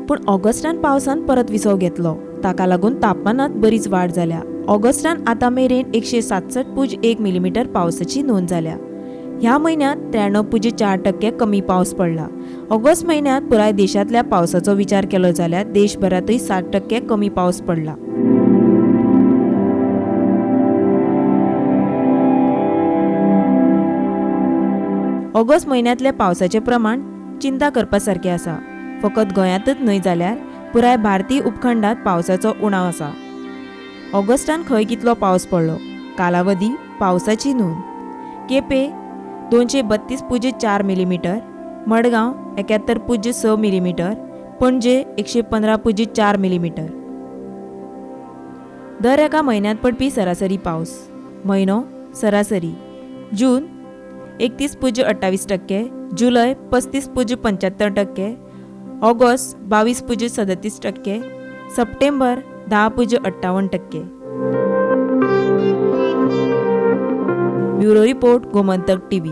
पूण ऑगस्टान पावसान परत विसव घेतलो. ताका लागून तापमानांत बरीच वाड जाल्या. ऑगस्टान आतां मेरेन 167.1 मिलीमीटर पावसाची नोंद जाल्या. ह्या म्हयन्यांत 93.4% कमी पावस पडला. ऑगस्ट म्हयन्यांत पुराय देशांतल्या पावसाचो विचार केलो जाल्यार देशभरांतय 7% कमी पावस पडला. ऑगस्ट म्हयन्यांतल्या पावसाचें प्रमाण चिंता करपा सारकें आसा. फकत गोंयांतच न्हय जाल्यार पुराय भारतीय उपखंडांत पावसाचो उणाव आसा. ऑगस्टान खंय कितलो पावस पडलो, कालावधी, पावसाची नोंद. Quepem 232.4 millimetre, Madgaon 71.6 millimetre, Panaji 115.4 millimetre. दर एका म्हयन्यांत पडपी सरासरी पावस. म्हयनो सरासरी जून 31.28%, जुलय 35.75%, ऑगस्ट 22.37%, सप्टेंबर 10.58%. Bureau report, Gomantak TV.